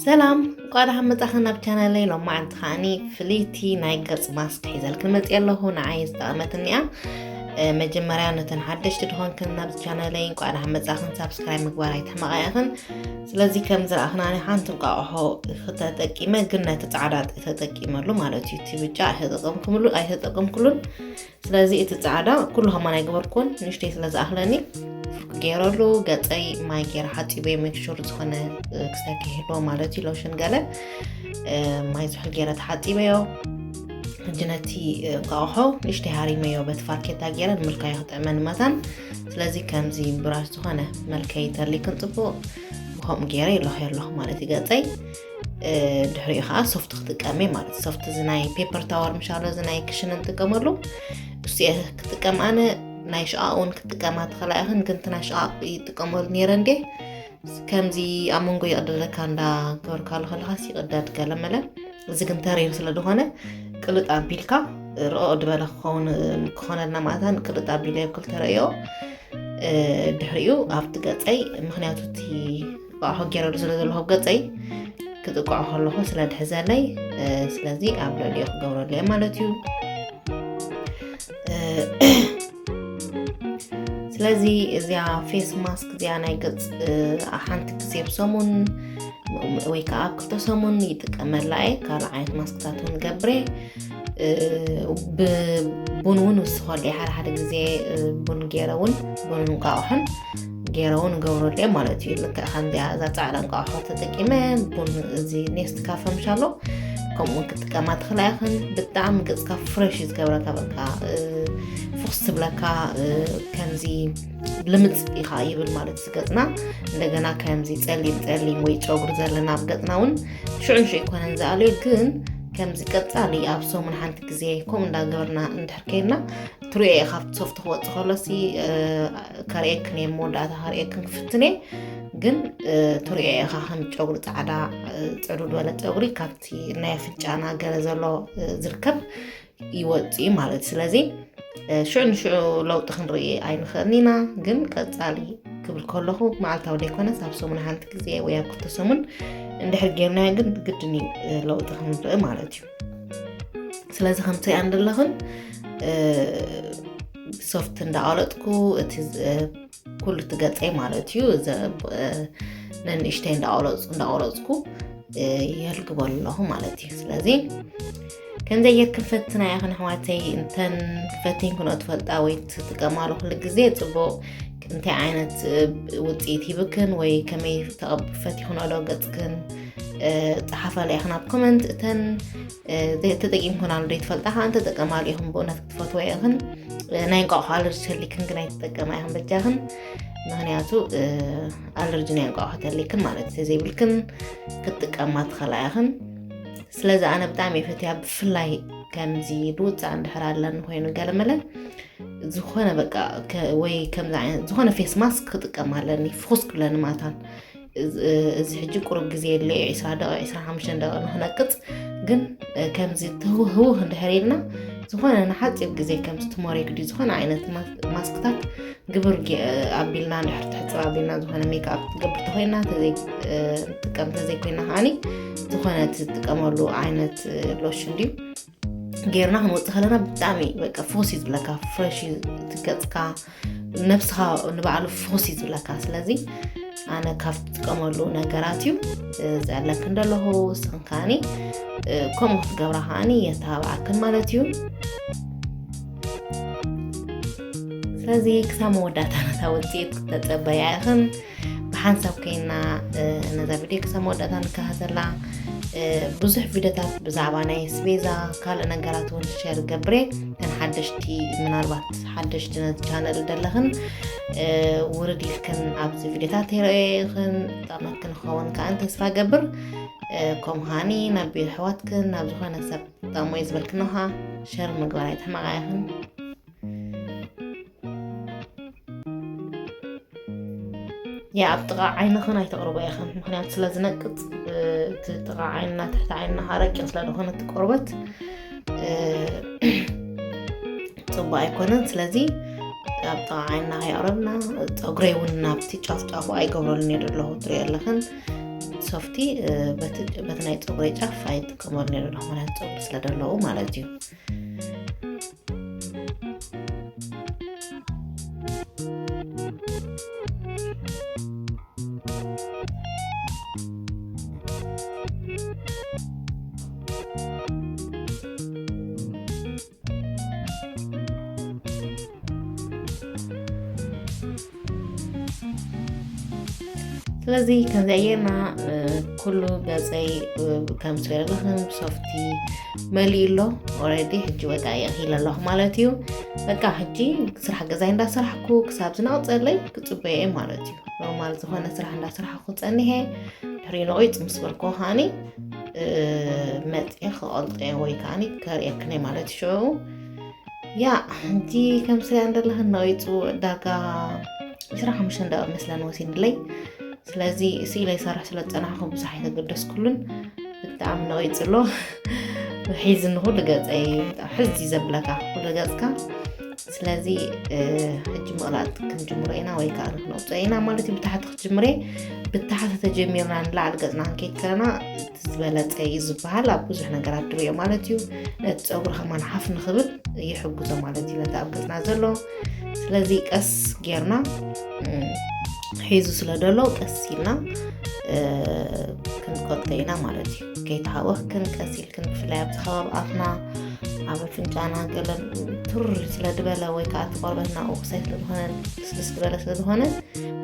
ሰላም፣ እንኳዕ ደሓን መጻኽን ናብ ቻነለይ። ሎማዓንቲ ከዓኒ ፍልይቲ ናይ ገጽ ማስክ ሒዘልክን መጽየ ኣለኹ። ንዓይ ዝጠቐመትኒ እያ። እ፣ መጀመርያ ነተን ሓደሽቲ ድኾንክን ናብዚ ቻነለይ እንኳዕ ደሓን መጻኽን። ሳብስክራይብ ምግባር ኣይትሕመቓ ኢኽን። ስለዚ ከም ዝረኣኽናኒ ሓንቲ እንቋቑሖ ተጠቂመ፣ ግን ነቲ ጻዕዳ ተጠቂመሉ ማለት እዩ። እቲ ብጫ ኣይተጠቀምኩምሉ፣ ኣይተጠቀምኩሉን። ስለዚ እቲ ጻዕዳ ኩሉ ከማን ኣይገበርኩን፣ ንእሽተይ ስለ ዝኣኽለኒ ፍርክ ገይረሉ፣ ገጸይ ማይ ገይረ ሓጺበ፣ ሜክ ሹር ዝኾነ፣ እ፣ ክስታይ ከይህልዎ ማለት እዩ፣ ሎሽን ገለ፣ እ፣ ማይ ዝሑል ገይረ ተሓጺበዮ። ሕጂ ነቲ፣ እ፣ እንቋቑሖ ንእሽተይ ሃሪመዮ በቲ ፋርኬታ ገይረ ንምልካዮ ክጥዕመኒ መታን። ስለዚ ከምዚ ብራሽ ዝኾነ መልከይ ተሊክን ጽቡቕ ብኸምኡ ገይረ ይለኽዮ ኣለኹ ማለት እዩ ገጸይ። እ፣ ድሕሪኡ ከዓ ሶፍት ክጥቀም እየ ማለት እዩ። ሶፍት እዚ ናይ ፔፐር ታወር ምሻሎ፣ እዚ ናይ ክሽን እንጥቀመሉ፣ እሱ እየ ክጥቀም ኣነ። ናይ ሽቓቕ እውን ክጥቀማ ትኽእላ ኢኽን፣ ግን እቲ ናይ ሽቓቕ ይጥቀመሉ ነይረ እንዴ። ከምዚ ኣብ መንጎ ይቕደደካ እንዳ ገበርካሉ ከለኻስ ይቕደድ ገለመለ። እዚ ግን ተሪር ስለ ዝኾነ ቅልጥ ኣቢልካ ርኦ ድበለ ክኸውን፣ ክኾነልና ማእታን ቅልጥ ኣቢለ ክልተ ረእዮ፣ እ፣ ድሕሪኡ ኣብቲ ገጸይ፣ ምኽንያቱ እቲ እንቋቑሖ ገይረሉ ስለ ዘለኹ ገጸይ ክጥቅዖ ከለኹ ስለ ድሕዘለይ፣ እ፣ ስለዚ ኣብ ልዕሊኡ ክገብረሉ እየ ማለት እዩ። እ፣ ስለዚ እዚኣ ፌስ ማስክ እዚኣ ናይ ገጽ፣ እ፣ ሓንቲ ግዜ ብሰሙን ወይ ከዓ ኣብ ክልተ ሰሙን ይጥቀመላ እየ። ካልእ ዓይነት ማስክታት እውን ገብረ፣ እ፣ ብቡን እውን ውስኸሉ እየ። ሓደ ሓደ ግዜ፣ እ፣ ቡን ገይረ እውን ቡንን እንቋቑሖን ገይረ እውን እገብረሉ እየ ማለት እዩ። ልክዕ ከምዚኣ እዛ ጻዕዳ እንቋቑሖ ተጠቂመ ቡን፣ እዚ ኔስት ካፈ ምሻሎ ከምኡ እውን ክጥቀማ ትኽእላ ኢኽን። ብጣዕሚ ገጽካ ፍሬሽ እዩ ዝገብረካ። በቃ፣ እ፣ ፍኹስ ትብለካ፣ እ፣ ከምዚ ልምጽ ኢኻ ይብል ማለት እዩ ገጽና። እንደገና ከምዚ ጸሊም ጸሊም ወይ ጨጉሪ ዘለና ኣብ ገጽና እውን ሽዑ ንሽዑ ኣይኮነን ዝኣልዮ፣ ግን ከምዚ ቀጻሊ ኣብ ሰሙን ሓንቲ ግዜ ከምኡ እንዳገበርና እንድሕር ከይድና ትሪኦ ኢኻ። ካብቲ ሶፍት ክወጽእ ከሎሲ፣ እ፣ ከርእየክን እየ፣ መወዳእታ ከርእየክን ክፍትን እየ። ግን፣ እ፣ ትሪኦ ኢኻ ከም ጨጉሪ ጻዕዳ፣ እ፣ ጽዱድ ዝበለ ጸጉሪ ካብቲ ናይ ኣፍንጫና ገለ ዘሎ፣ እ፣ ዝርከብ ይወጽእ እዩ ማለት እዩ። ስለዚ፣ እ፣ ሽዑ ንሽዑ ለውጢ ክንርኢ ኣይንኽእልን ኢና፣ ግን ቀጻሊ ክብል ከለኹ መዓልታዊ ዘይኮነስ ኣብ ሰሙን ሓንቲ ግዜ ወይ ኣብ ክልተ ሰሙን እንድሕር ጌርናዮ ግን ግድን እዩ፣ እ፣ ለውጢ ክንርኢ ማለት እዩ። ስለዚ ከምቲ ሪኣ እንደለኽን፣ እ፣ ሶፍት እንዳቐለጥኩ እቲ ዝ-፣ እ፣ ኩሉ እቲ ገጸይ ማለት እዩ፣ እዚ፣ እ፣ ነንእሽተይ እንዳቐለጽ-፣ እንዳቐለጽኩ፣ እ፣ የልግበሉ ኣለኹ ማለት እዩ። ስለዚ ከምዚ ጌርክን ፈትና ኢኽን ኣሕዋተይ፣ እንተን ፈቲንክንኦ ትፈልጣ ወይ ትጥቀማሉ ኩሉ ግዜ ጽቡቕ እንታይ ዓይነት፣ እ፣ ውጽኢት ሂብክን ወይ ከመይ ተቐብ-፣ ፈቲኽንኦ ዶ ገጽክን፣ እ፣ ጸሓፋላ ኢኽን ኣብ ኮመንት። እተን፣ እ፣ ዘይ-፣ ተጠቂምክናሉ ዘይትፈልጣ ከኣ እንተጠቀማሉ ኢኽን ብእውነት ክትፈትዎ ኢኽን። እ፣ ናይ እንቋቑሖ ኣለርጂ ተሊክን ግን ኣይትጠቀማ ኢኽን በጃኽን። ምኽንያቱ፣ እ፣ ኣለርጂ ናይ እንቋቑሖ ተሊክን ማለት እዩ። ተዘይብልክን ክትጥቀማ ትኽእላ ኢኽን። ስለዚ ኣነ ብጣዕሚ እየ ፈትያ፣ ብፍላይ ከምዚ ድውፃ እንድሕር ኣለኒ ኮይኑ ገለመለ ዝኾነ በቃ ከ-፣ ወይ ከምዚ ዓይነት ዝኾነ ፌስ ማስክ ክጥቀም ኣለኒ፣ ፍኹስ ክብለኒ ማታን። እዚ፣ እዚ ሕጂ ቁሩብ ግዜ የለ፣ ዒስራ ደቂቕ፣ ዒስራ ሓሙሽተ ደቂቕ ንኽነቅጽ። ግን፣ እ፣ ከምዚ ትህውህውህ እንድሕር ኢልና፣ ዝኾነ ንሓጺር ግዜ ከምዚ ቱሞሬክ ድዩ ዝኾነ ዓይነት ማስ-፣ ማስክታት ግብር ጌ-፣ ኣቢልና፣ እንድሕር ትሕጽብ ኣቢልና፣ ዝኾነ ሜክኣፕ ትገብር ተኾይና፣ ተዘይ-፣ እ፣ ትጥቀም ተዘይኮይና ከዓኒ፣ ዝኾነ ትጥቀመሉ ዓይነት፣ እ፣ ሎሽን ድዩ ጌርና ክንወጽእ ከለና ብጣዕሚ በቃ ፍኹስ እዩ ዝብለካ፣ ፍሬሽ እዩ እቲ ገጽካ፣ ነብስኻ ንባዕሉ ፍኹስ እዩ ዝብለካ። ስለዚ ኣነ ካብ ትጥቀመሉ ነገራት እዩ፣ እ፣ ዝዕለክን ዘለኹ። ንስኽን ከዓኒ፣ እ፣ ከምኡ ክትገብራ ከዓኒ የተባብዓክን ማለት እዩ። ስለዚ ክሳብ መወዳእታ ነታ ውጽኢት ክተጸበያ ኢኽን። ብሓንሳብ ኮይና፣ እ፣ ነዛ ቪድዮ ክሳብ መወዳእታ ንከታተላ። እ፣ ብዙሕ ቪድዮታት ብዛዕባ ናይ ስቤዛ ካልእ ነገራት እውን ሸር ገብሬ። እተን ሓደሽቲ፣ ምናልባት ሓደሽቲ ነዚ ቻነል ደለኽን፣ እ፣ ውርድ ኢልክን ኣብዚ ቪድዮታት ይረኣየኽን ጠቕመክን ክኸውን ከኣ ተስፋ ገብር። እ፣ ከምኡ ከዓኒ ናብ ኣሕዋትክን ናብ ዝኾነ ሰብ ጠቕሞ እዩ ዝበልክን ኸኣ ሸር ምግባር ኣይትሕመቓ ኢኽን። ያ ኣብ ጥቓ ዓይንኽን ኣይተቕርቦ ኢኽን፣ ምኽንያቱ ስለ ዝነቅጽ፣ እ፣ እቲ ጥቓ ዓይንና ትሕቲ ዓይንና ኸዓ ረቂቕ ስለ ዝኾነ እቲ ቆርበት፣ እ፣ ጽቡቕ ኣይኮነን። ስለዚ ኣብ ጥቓ ዓይንና ከየቕረብና፣ ጸጉረይ እውን ናብቲ ጫፍ ጫፉ ኣይገብረሉን እየ ዘለኹ፣ ትሪኦ ኣለኽን። ሶፍቲ በቲ ናይ ፀጉሪ ጫፍ ኣይጥቀመሉ ነይሩ፣ ምክንያቱ ፀጉሪ ስለደለዉ ማለት እዩ። ስለዚ ከምዚ ጌርና ኩሉ ገፀይ ከም ትሪኦ ዘለኹም ብሶፍቲ መሊኡ ኣሎ። ኦረዲ ሕጂ ወፃኢ እኺለ ኣለኹ ማለት እዩ። በቃ ሕጂ ስራሕ ገዛይ እንዳሰራሕኩ ክሳብ ዝነቕፀለይ ክፅበዮ እየ ማለት እዩ። ኖርማል ዝኾነ ስራሕ እንዳሰራሕኩ ፀኒሐ ድሕሪ ነቒፅ ምስ በልኩ ከዓኒ መፅየ ክቐልጦ ወይ ከዓኒ ከርእየክን እየ ማለት እዩ። ሽዑ ያ ሕጂ ከም ስሪያ እንደለኽን ነቒፁ ዳርጋ ዕስራ ሓሙሽተ ደቂቕ መስለን ወሲንለይ። ስለዚ ስኢለ ይሰርሕ ስለ ዝፀናሕኩ ብዙሕ ኣይተገደስኩሉን። ብጣዕሚ ነቒፁ ኣሎ። ሒዝኒ ኩሉ ገፀይ ብጣዕሚ ሕዚ ዘብለካ ኩሉ ገፅካ። ስለዚ ሕጂ ምቕላጥ ክንጅምሮ ኢና ወይ ከዓ ክንወፅኦ ኢና ማለት እዩ። ብታሕቲ ክትጅምሬ ብታሕቲ ተጀሚርና ንላዕሊ ገፅና ክንከይድ ከለና እቲ ዝበለፀ እዩ ዝበሃል ኣብ ብዙሕ ነገራት ድሪዮ ማለት እዩ። ነቲ ፀጉሪ ከማን ሓፍ ንኽብል ይሕግዞ ማለት እዩ ነቲ ኣብ ገፅና ዘሎ። ስለዚ ቀስ ጌርና ሒዙ ስለ ደሎ ቀስ ኢልና ክንቆልጦ ኢና ማለት እዩ። ከይተሃወኽክን ቀስ ኢልክን ብፍላይ ኣብዚ ከባቢ ኣፍና ኣብ ኣፍንጫና ገለ ቱር ስለ ዝበለ ወይ ከዓ እቲ ቆርበትና ኦክሳይ ስለዝኾነ ልስልስ ዝበለ ስለዝኾነ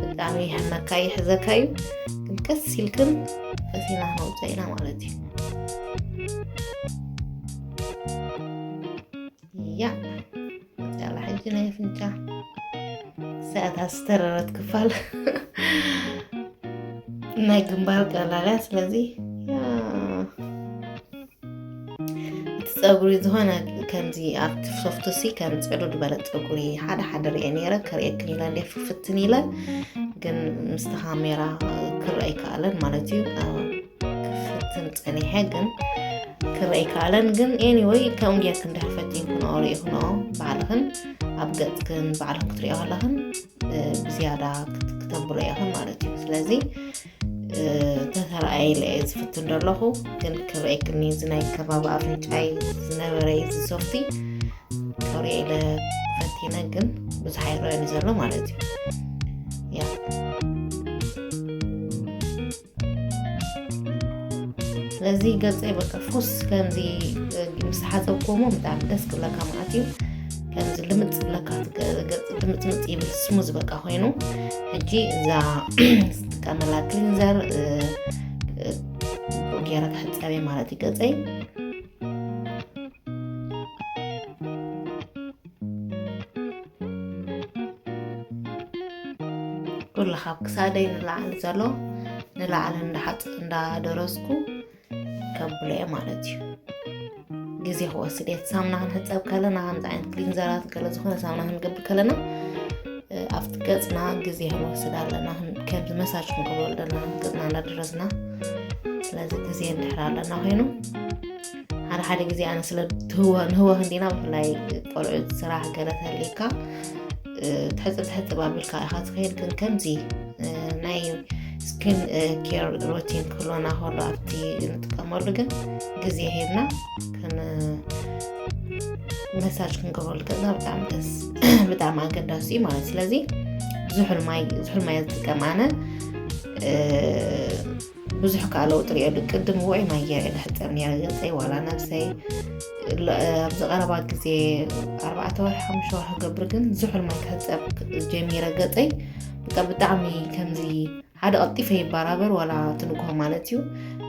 ብጣዕሚ ይሕመካ ይሕዘካ እዩ። ግን ቀስ ኢልክን ቀስ ኢልና ክነውፅኦ ኢና ማለት እዩ። ያ መፅኣላ ሕጂ ናይ ኣፍንጫ ሰኣታ ዝተረረት ክፋል ናይ ግንባር ቀላልያ። ስለዚ ያ እቲ ፀጉሪ ዝኾነ ከምዚ ኣብቲ ሶፍትሲ ከም ፅዱድ በለ ፀጉሪ ሓደ ሓደ ሪአ ነይረ ከርእየክን ኢለ እንደ ፍፍትን ኢለ ግን ምስቲ ካሜራ ክረአ ኣይከኣለን ማለት እዩ። ክፍትን ፀኒሐ ግን ክረአ ኣይከኣለን። ግን ኤኒወይ ከምኡ ጌርክን ድሕር ፈቲንክንኦ ርኢኽንኦ ባዕልኽን ኣብ ገፅክን ባዕልኽን ክትሪኦ ከለኽን ብዝያዳ ክተብሎ ኢኽን ማለት እዩ። ስለዚ ተተረኣየ ኢለ እየ ዝፍትን ዘለኹ። ግን ክረአክኒ እዚ ናይ ከባቢ ኣፍንጫይ ዝነበረ እዚ ሶፍቲ ክሪኦ ኢለ ፈቲነ ግን ብዙሕ ኣይረኣን ዘሎ ማለት እዩ። ያ ስለዚ ገፀይ በቃ ፉስ ከምዚ ምስ ሓፀብኩሞ ብጣዕሚ ደስ ክብለካ ማለት እዩ። ከምዚ ልምፅ ብለካ ገፅ ልምፅምፅ ይብል ስሙዝ በቃ ኮይኑ። ሕጂ እዛ ዝጥቀመላ ክሊንዘር ገይረ ክሕፀበ ማለት እዩ ገፀይ። ኩሉ ካብ ክሳደይ ንላዕሊ ዘሎ ንላዕሊ እንዳሓፅ እንዳደረስኩ ከብሎ እየ ማለት እዩ። ግዜ ክወስድ እየ። ሳሙና ክንሕፀብ ከለና ከምዚ ዓይነት ክሊንዘራት ገለ ዝኾነ ሳሙና ክንገብር ከለና ኣብቲ ገፅና ግዜ ክንወስድ ኣለና። ከምዚ መሳጅ ክንገብረሉ ዘለና ገፅና እንዳደረዝና። ስለዚ ግዜ እንድሕር ኣለና ኮይኑ ሓደ ሓደ ግዜ ኣነ ስለ ንህወ ክንዲና ብፍላይ ቆልዑ ስራሕ ገለ ተልካ ትሕፅብ ትሕፅብ ኣቢልካ ኢኻ ትኸይድ። ግን ከምዚ ናይ ስኪን ኬር ሩቲን ክህልወና ከሎ ኣብቲ ንጥቀመሉ ግን ግዜ ሂብና መሳጅ ክንገብረሉ ገፅና ብጣዕሚ ደስ ብጣዕሚ ኣገዳሲ እዩ ማለት። ስለዚ ዝሑል ማይ ዝሑል ማይ ዝጥቀም ኣነ ብዙሕ ከዓ ለውጢ ርእየሉ። ቅድም ውዑይ ማይ ገይረ ድሕፀብ ነይረ ገፀይ ዋላ ነብሰይ ኣብዚ ቀረባ ግዜ ኣርባዕተ ወርሒ ሓሙሽተ ወርሒ ገብር ግን ዝሑል ማይ ክሕፀብ ጀሚረ ገፀይ በቃ ብጣዕሚ ከምዚ ሓደ ቀልጢፈ ይበራበር ዋላ ትንግሆ ማለት እዩ።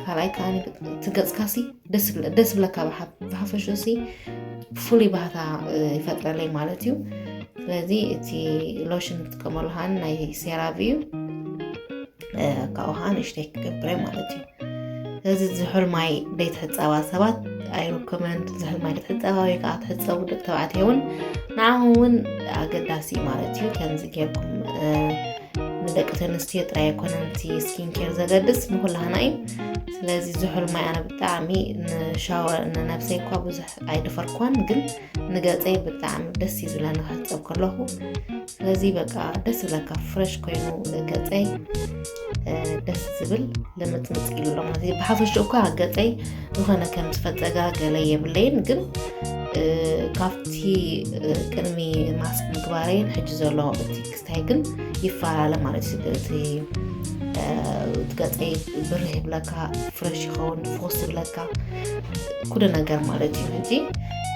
ካልኣይ ከዓኒ ትገፅካሲ ደስ ብለካ ብሓፈሽሲ ፍሉይ ባህታ ይፈጥረለይ ማለት እዩ። ስለዚ እቲ ሎሽን ንጥቀመሉ ከዓኒ ናይ ሴራቪ እዩ። ካብኡ ከዓ ንእሽተይ ክገብረ ማለት እዩ። ስለዚ ዝሑል ማይ ደይትሕፀባ ሰባት ኣይረኮመንድ ዝሑል ማይ ደይትሕፀባ ወይ ከዓ ትሕፀቡ ደቂ ተባዕትዮ እውን ንዓኹም እውን ኣገዳሲ ማለት እዩ። ከምዚ ጌርኩም ንደቂ ተንስትዮ ጥራይ ኣይኮነን እቲ ስኪን ኬር ዘገድስ ንኩላህና እዩ። ስለዚ ዝሑል ማይ ኣነ ብጣዕሚ ንሻወር ንነብሰይ እኳ ብዙሕ ኣይደፈርኳን ግን ንገፀይ ብጣዕሚ ደስ እዩ ዝብለኒ ክሕፀብ ከለኹ። ስለዚ በቃ ደስ ዝብለካ ፍረሽ ኮይኑ ገፀይ ደስ ዝብል ልምፅምፅ ኢሉ ኣሎ ማለት እዩ። ብሓፈሽኡ እኳ ገፀይ ዝኾነ ከም ዝፈፀጋ ገለ የብለይን፣ ግን ካብቲ ቅድሚ ማስክ ምግባረይን ሕጂ ዘሎ እቲ ክስታይ ግን ይፈላለ ማለት እዩ። እቲ ገፀይ ብርህ ይብለካ፣ ፍረሽ ይኸውን፣ ፎስ ይብለካ፣ ኩሉ ነገር ማለት እዩ። ሕጂ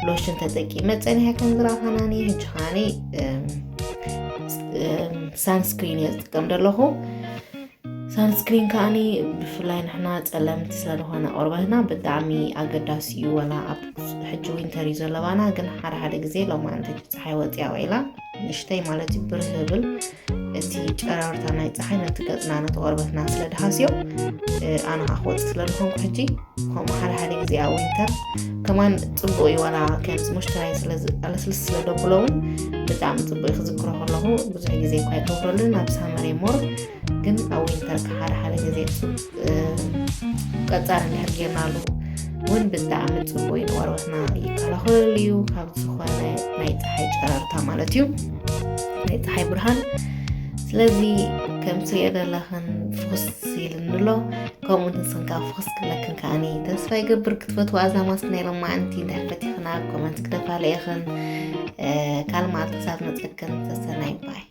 ሎሽን ተጠቂመ ፀኒሐ ከም ዝረኸናኒ ሕጂ ከዓኒ ሳንስክሪን እየ ዝጥቀም ዘለኹ። ሳንስክሪን ከዓኒ ብፍላይ ንሕና ፀለምቲ ስለዝኾነ ቆርበትና ብጣዕሚ ኣገዳሲ እዩ። ወላ ኣብ ሕጂ ዊንተር እዩ ዘለባና፣ ግን ሓደ ሓደ ግዜ ሎማዓንቲ ፀሓይ ወፂያ ውዒላ ንእሽተይ ማለት እዩ ብርህ ብል እቲ ጨረርታ ናይ ፀሓይ ነቲ ገፅና ነቲ ቆርበትና ስለ ድሃስዮ ኣነ ከዓ ክወፅእ ስለ ዝኾንኩ ሕጂ ከምኡ ሓደ ሓደ ግዜ ኣብ ዊንተር ከማን ፅቡቅ እዩ። ዋላ ከምዚ ሞሽተራይ ስለዚ ኣለስልስ ስለ ደብሎ እውን ብጣዕሚ ፅቡቅ እዩ። ክዝክሮ ከለኹ ብዙሕ ግዜ እኳ ይገብረሉን ኣብ ሳመር ሞር ግን ኣብ ዊንተር ሓደ ሓደ ግዜ ቀፃሊ እንድሕር ጌርናሉ እውን ብጣዕሚ ፅቡቅ እዩ። ንቆርበትና ይከላኸለሉ እዩ ካብ ዝኾነ ናይ ፀሓይ ጨረርታ ማለት እዩ፣ ናይ ፀሓይ ብርሃን። ስለዚ ከም ትሪኦ ዘለኽን ፍኹስ ኢልኒ ኣሎ። ከምኡ ንስኽን ከዓ ፍኹስ ክብለክን ከዓኒ ተስፋ ይገብር። ክትፈትዋ እዛ ማስክ ናይ ሎማዓንቲ እንድሕር ፈቲኽና ኮመንት ክደፋለ ኢኽን። ካልእ መዓልቲ ክሳብ መፀክን ሰሰናይ ባይ።